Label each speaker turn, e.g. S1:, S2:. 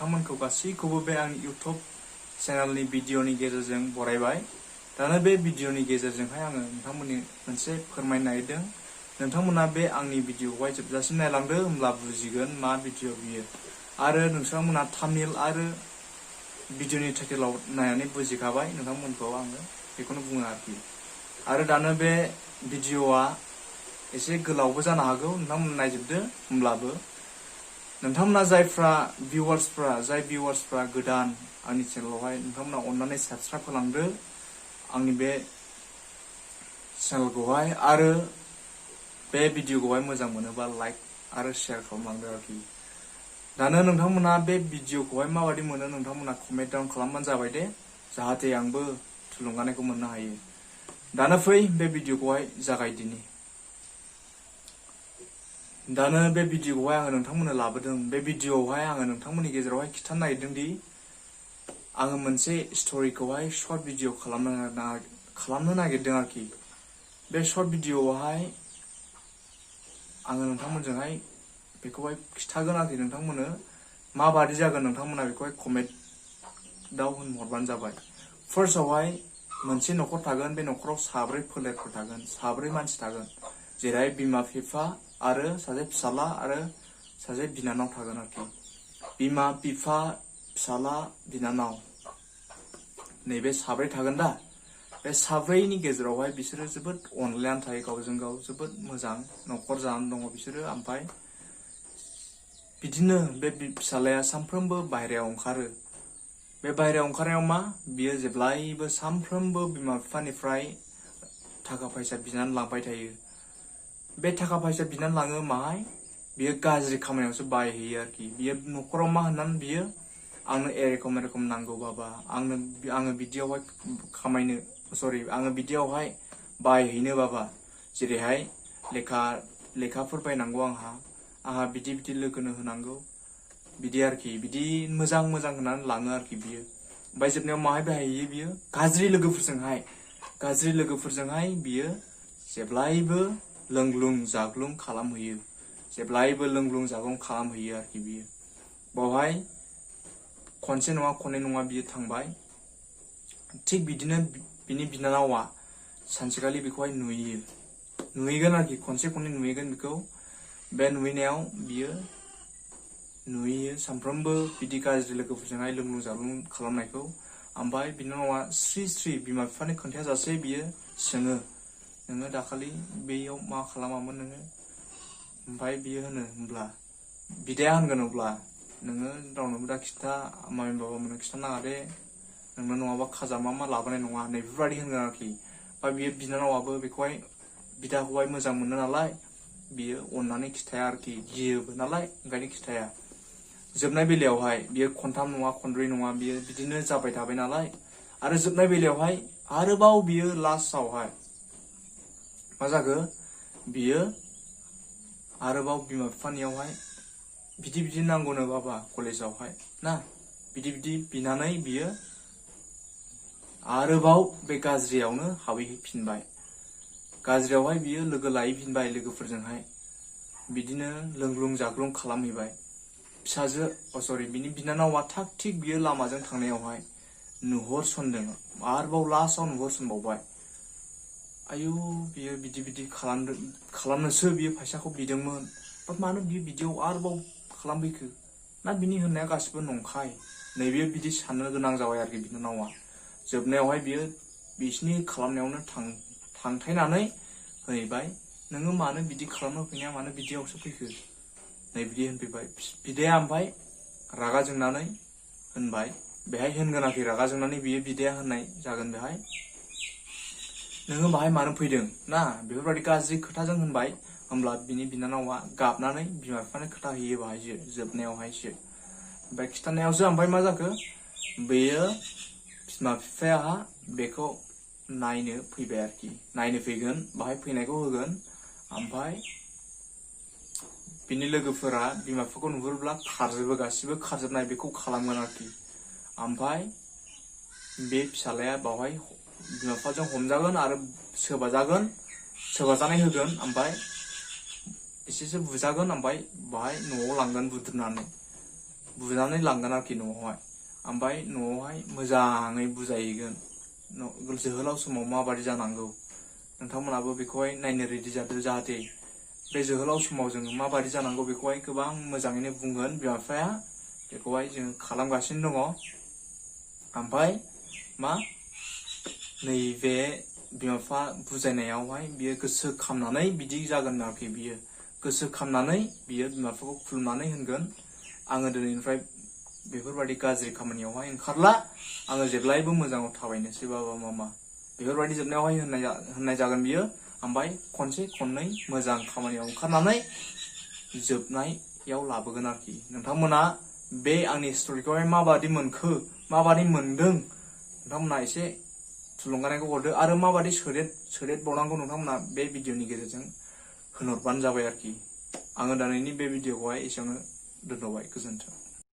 S1: नोंथांमोनखौ गासैखौबो बे आंनि इउटुब चेनेलनि भिडिअनि गेजेरजों बरायबाय। दाना बे भिडिअनि गेजेरजोंहाय आङो नोंथांमोननि मोनसे फोरमायनो नागिरदों। नोंथांमोना बे आंनि भिडिअखौहाय जोबजासिम नायलांदो, होमब्ला बुजिगोन मा भिडिअ बियो। आरो नोंथांमोना थाम्बनेल आरो भिडिअनि टाइटेलाव नायनानै बुजिखाबाय, नोंथांमोनखौ आङो बेखौनो बुङो आरोखि। आरो दानो बे भिडिअआ एसे गोलावबो जानो हागौ, नोंथांमोना नायजोबदो। होमब्लाबो नोंथांमोना जाय भिउवार्सफ्रा गोदान आंनि चेनेलावहाय, नोंथांमोना अननानै साबस्क्राइब खालामदो आंनि बे चेनेलखौहाय। आरो बे भिडिअखौहाय मोजां मोनोबा लाइक आरो शेयार खालामलांदो आरोखि। दानो नोंथांमोना बे भिडिअखौहाय माबायदि मोनो नोंथांमोना कमेन्ट डाउन खालामबानो जाबाय दे, जाहाथे आंबो थुलुंगानायखौ मोननो हायो। दानो फै बे भिडिअखौहाय जागायदिनि। दानो बे भिडिअखौहाय आङो नोंथांमोननो लाबोदों। बे भिडिअआवहाय आङो नोंथांमोननि गेजेरावहाय खिन्थानो नागिरदों दि आङो मोनसे स्ट'रिखौहाय सर्ट भिडिअ खालामनो नागिरदों आरोखि। बे सर्ट भिडिअआवहाय आङो नोंथांमोनजोंहाय बेखौहाय खिन्थागोन आरोखि। नोंथांमोननो माबादि जागोन नोंथांमोना बेखौहाय कमेन्टआव होनहरबानो जाबाय। फार्स्टआवहाय मोनसे न'खर थागोन, बे न'खराव साब्रै फोलेरफोर थागोन, साब्रै मानसि थागोन। जेरै बिमा बिफा आरो सासे फिसाला आरो सासे बिनानाव थागोन आरोखि। बिमा बिफा फिसाला बिनानाव नैबे साब्रै थागोन दा। बे साब्रैनि गेजेरावहाय बिसोरो जोबोद अनलायनानै थायो, गावजों गाव जोबोद मोजां न'खर जानानै दङ बिसोरो। ओमफ्राय बिदिनो बे फिसालाया सानफ्रोमबो बाहेरायाव ओंखारो। बे बाहेरायाव ओंखारनायाव मा, बियो जेब्लायबो सानफ्रोमबो बिमा बिफानिफ्राय थाखा फैसा बिनानै लांबाय थायो। बे थाखा फैसा बिनानै लाङो माहाय, बियो गाज्रि खामानियावसो बाहायहैयो आरोखि। बियो न'खराव मा होननानै बियो, आंनो एरखम नांगौ बाबा, आङो बिदियावहाय बाहायहैनो बाबा। जेरैहाय लेखाफोर बायनांगौ आंहा बिदि लोगोनो होनांगौ, बिदि आरोखि। बिदि मोजां होनानै लाङो आरोखि बियो। ओमफ्राय जोबनायाव माहाय बाहायहैयो बियो, गाज्रि लोगोफोरजोंहाय बियो जेब्लायबो लोंग्लुं जाग्लुं खालामहैयो, आरोखि बियो। बावहाय खनसे नङा खननै नङा बियो थांबाय। थिग बिदिनो बिनि बिनानावा सानसेखालि बेखौहाय नुहैगोन आरोखि, खनसे खननै नुहैगोन बेखौ। बे नुहैनायाव बियो नुहैयो सानफ्रोमबो बिदि गाज्रि लोगोफोरजोंहाय लोंलुं जाग्लुं खालामनायखौ। ओमफ्राय बिनानावा स्रि बिमा बिफानि खोन्थायाजासे बियो सोङो, नोङो दाखालि बेयाव मा खालामामोन नोङो? ओमफ्राय बियो होनो, होनब्ला बिदाया होनगोन, अब्ला नोङो रावनोबो दा खिन्था, मामि बाबामोननो खिन्थानाङा दे, नोंनो नङाबा खाजा मा लाबोनाय नङा, नैबेफोरबायदि होनगोन आरोखि। ओमफ्राय बियो बिनानावाबो बेखौहाय बिदाखौहाय मोजां मोनो नालाय, बियो अननानै खिथाया आरोखि, गियोबो नालाय ओंखायनो खिथाया। जोबनाय बेलायावहाय बियो खनथाम नङा खनब्रै नङा बियो बिदिनो जाबाय थाबाय नालाय। आरो जोबनाय बेलायावहाय आरोबाव बियो लास्टआवहाय मा जाखो, बियो आरोबाव बिमा बिफानियावहाय बिदि नांगौनो बाबा कलेजावहाय ना, बिदि बिनानै बियो आरोबाव बे गाज्रियावनो हाबहैफिनबाय। गाज्रियावहाय बियो लोगो लाहैफिनबाय लोगोफोरजोंहाय, बिदिनो लोंग्लुं जाग्लुं खालामहैबाय। बिनि बिनानावा थाग थिग बियो लामाजों थांनायावहाय नुहरसनदों, आरोबाव लास्टआव नुहरसनबावबाय। आयु, बियो बिदि खालामनोसो बियो फैसाखौ बिदोंमोन, मानो बियो बिदियाव आरोबाव खालामफैखो ना, बिनि होननाया गासिबो नंखाय। नैबे बिदि साननो गोनां जाबाय आरोखि बिनानावा। जोबनायावहाय बियो बिसिनि खालामनायावनो थांथायनानै होनहैबाय, नोङो मानो बिदि खालामनो फैनाया मानो बिदियावसो फैखो, नै बिदि होनफैबाय। बिदाया ओमफ्राय रागा जोंनानै होनबाय, बेहाय होनगोन आरोखि, रागा जोंनानै बिदाया होननाय जागोन बेहाय, नोङो बाहाय मानो फैदों ना, बेफोरबायदि गाज्रि खोथाजों होनबाय। होमब्ला बिनि बिनानावा गाबनानै बिमा बिफानो खोथाहैयो बाहायसो, जोबनायावहायसो। ओमफ्राय खिथानायावसो ओमफ्राय मा जाखो, बेयो बिमा बिफाया बेखौ नायनो फैबाय आरोखि, फैगोन बाहाय फैनायखौ होगोन। ओमफ्राय बिनि लोगोफोरा बिमा बिफाखौ नुहुरोब्ला गासिबो खारजोबनाय बेखौ खालामगोन आरोखि। ओमफ्राय बे फिसालाया बावहाय बिमा बिफाजों हमजागोन आरो सोबाजानाय होगोन। ओमफ्राय एसेसो बुजागोन, ओमफ्राय बाहाय न'आव लांगोन बुद्रुनानै। बुनानै लांगोन आरोखि न'आवहाय ओमफ्राय न'आवहाय मोजाङै बुजायहैगोन जोहोलाव समाव माबादि जानांगौ नोंथांमोनाबो बेखौहाय नायनो रेडि जादो जाहाथे बे जोहोलाव समाव जोङो माबादि जानांगौ बेखौहाय गोबां मोजाङैनो बुंगोन बिमा बिफाया बेखौहाय जोङो खालामगासिनो दङ ओमफ्राय मा नैबे बिमा बिफा बुजायनायावहाय बियो गोसो खामनानै बिदि जागोन आरोखि बियो गोसो खामनानै बियो बिमा बिफाखौ खुलुमनानै होनगोन आङो दिनैनिफ्राय बेफोरबायदि गाज्रि खामानियावहाय ओंखारला आङो जेब्लायबो मोजाङाव थाबायनोसै बाबा मामा बेफोरबायदि जोबनायावहाय होननाय जागोन बियो ओमफ्राय खनसे खननै मोजां खामानियाव ओंखारनानै जोबनायाव लाबोगोन आरोखि नोंथांमोना बे आंनि स्ट'रिखौहाय माबादि मोनखो माबादि मोनदों नोंथांमोना एसे थुलुंगानायखौ हरदो आरो माबादि सोदेरबावनांगौ नोंथांमोना बे भिडिअनि गेजेरजों होनहरबानो जाबाय आरोखि आङो दिनैनि बे भिडिअखौहाय एसेयावनो दोनथ'बाय गोजोन्थों।